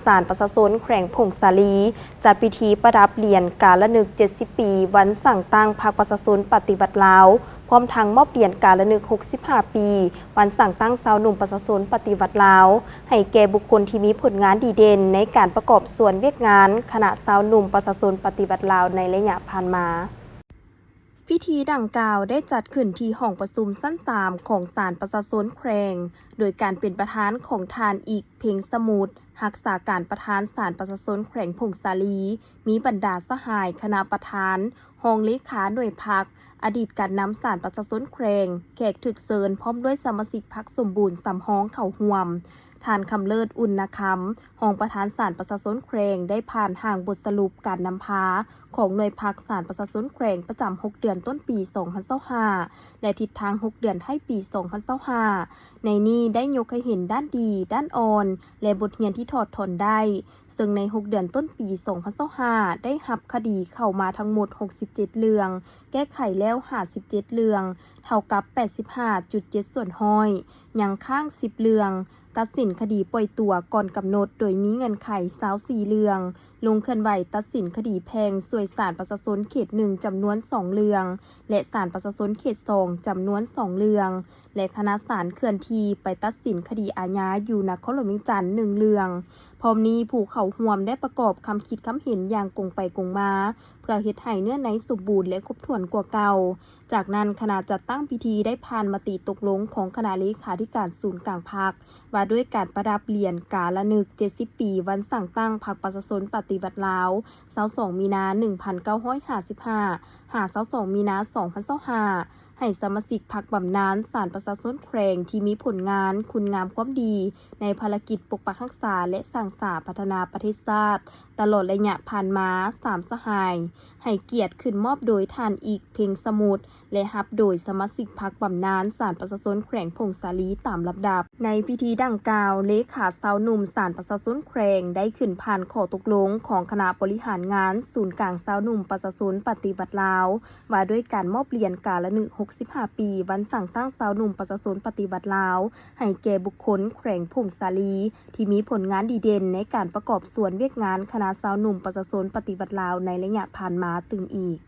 ສານປະຊາຊົນແຂວງຜົ້ງສາລີ ຈັດພິທີປະດັບຫຼຽນກາລະນຶກເຈັດສິບປີ ວັນສ້າງຕັ້ງພັກປະຊາຊົນປະຕິວັດລາວ, ພ້ອມທັງມອບຫຼຽນກາລະນຶກຫົກສິບຫ້າປີ ວັນສ້າງຕັ້ງຊາວໜຸ່ມປະຊາຊົນປະຕິວັດລາວ ໃຫ້ແກ່ບຸກຄົນທີ່ມີຜົນງານດີເດັ່ນໃນການປະກອບສ່ວນວຽກງານຄະນະຊາວໜຸ່ມປະຊາຊົນປະຕິວັດລາວໃນໄລຍະຜ່ານມາ. ພິທີດັ່ງກ່າວໄດ້ຈັດຂຶ້ນທີ່ຫ້ອງປະຊຸມຊັ້ນສາມຂອງສານປະຊາຊົນແຂວງ, ໂດຍການເປັນປະທານຂອງທ່ານ ອີກ ເພັງສະໝຸດ, ຮັກສາການປະທານສານປະຊາຊົນແຂວງຜົ້ງສາລີ, ມີບັນດາສະຫາຍຄະນະປະທານ, ຮອງເລຂາໜ່ວຍພັກ, ອະດີດການນຳສານປະຊາຊົນແຂວງ, ແຂກຖືກເຊີນ ພ້ອມດ້ວຍສະມາຊິກພັກສົມບູນສຳຮອງເຂົ້າຮ່ວມ. ທ່ານ ຄຳເລີດ ອຸ່ນນະຄຳ, ຮອງປະທານສານປະຊາຊົນແຂວງ ໄດ້ຜ່ານຮ່າງບົດສະຫຼຸບການນຳພາຂອງໜ່ວຍພັກສານປະຊາຊົນແຂວງປະຈຳຫົກເດືອນຕົ້ນປີສອງພັນຊາວຫ້າ ແລະ ທິດທາງຫົກເດືອນທ້າຍປີສອງພັນຊາວຫ້າ ໃນນີ້ໄດ້ຍົກໃຫ້ເຫັນດ້ານດີ, ດ້ານອ່ອນ ແລະ ບົດຮຽນທີ່ຖອດຖອນໄດ້, ເຊິ່ງໃນຫົກເດືອນຕົ້ນປີສອງພັນຊາວຫ້າ ໄດ້ຮັບຄະດີເຂົ້າມາທັງໝົດຫົກສິບເຈັດເລື່ອງ, ແກ້ໄຂແລ້ວຫ້າສິບເຈັດເລື່ອງ, ເທົ່າກັບແປດສິບຫ້າຈຸດເຈັດສ່ວນຮ້ອຍ, ຍັງຄ້າງສິບເລື່ອງ, ຕັດສິນຄະດີປ່ອຍຕົວກ່ອນກຳນົດໂດຍມີເງື່ອນໄຂຊາວສີ່ເລື່ອງ, ລົງເຄື່ອນໄຫວຕັດສິນຄະດີແພ່ງຊ່ວຍສານປະຊາຊົນເຂດໜຶ່ງຈຳນວນສອງເລື່ອງ ແລະ ສານປະຊາຊົນເຂດສອງຈຳນວນສອງເລື່ອງ ແລະ ຄະນະສານເຄື່ອນທີ່ໄປຕັດສິນຄະດີອາຍາຢູ່ນະຄອນຫຼວງວຽງຈັນໜຶ່ງເລື່ອງ. ພ້ອມນີ້ຜູ້ເຂົ້າຮ່ວມໄດ້ປະກອບຄຳຄິດຄຳເຫັນຢ່າງກົງໄປກົງມາ ເພື່ອເຮັດໃຫ້ເນື້ອໃນສົມບູນ ແລະ ຄົບຖ້ວນກວ່າເກົ່າ. ຈາກນັ້ນຄະນະຈັດຕັ້ງພິທີໄດ້ຜ່ານມະຕິຕົກລົງຂອງຄະນະເລຂາທິການສູນກາງພັກ ວ່າດ້ວຍການປະດັບຫຼຽນກາລະນຶກເຈັດສິບປີ ວັນສ້າງຕັ້ງພັກປະຊາຊົນປະຕິວັດລາວ ຊາວສອງມີນາ ໜຶ່ງພັນເກົ້າຮ້ອຍຫ້າສິບຫ້າ ຫາ ຊາວສອງມີນາ ສອງພັນຊາວຫ້າ ໃຫ້ສະມາຊິກພັກບຳນານສານປະຊາຊົນແຂວງທີ່ມີຜົນງານຄຸນງາມຄວາມດີໃນພາລະກິດປົກປັກຮັກສາ ແລະ ສ້າງສາພັດທະນາປະເທດຊາດ ຕະຫຼອດໄລຍະຜ່ານມາ ສາມສະຫາຍ ໃຫ້ກຽດຂຶ້ນມອບໂດຍທ່ານ ອີກ ເພັງສະໝຸດ ແລະ ຮັບໂດຍສະມາຊິກພັກບຳນານສານປະຊາຊົນແຂວງຜົ້ງສາລີຕາມລຳດັບ. ໃນພິທີດັ່ງກ່າວ, ເລຂາຊາວໜຸ່ມສານປະຊາຊົນແຂວງ ໄດ້ຂຶ້ນຜ່ານຂໍ້ຕົກລົງຂອງຄະນະບໍລິຫານງານສູນກາງຊາວໜຸ່ມປະຊາຊົນປະຕິວັດລາວ ວ່າດ້ວຍການມອບຫຼຽນກາລະນຶກຫົກສິບຫ້າປີ ວັນສ້າງຕັ້ງຊາວໜຸ່ມປະຊາຊົນປະຕິວັດລາວ ໃຫ້ແກ່ບຸກຄົນແຂວງຜົ້ງສາລີ ທີ່ມີຜົນງານດີເດັ່ນໃນການປະກອບສ່ວນວຽກງານຄະນະຊາວໜຸ່ມປະຊາຊົນປະຕິວັດລາວໃນໄລຍະຜ່ານມາຕື່ມອີກ.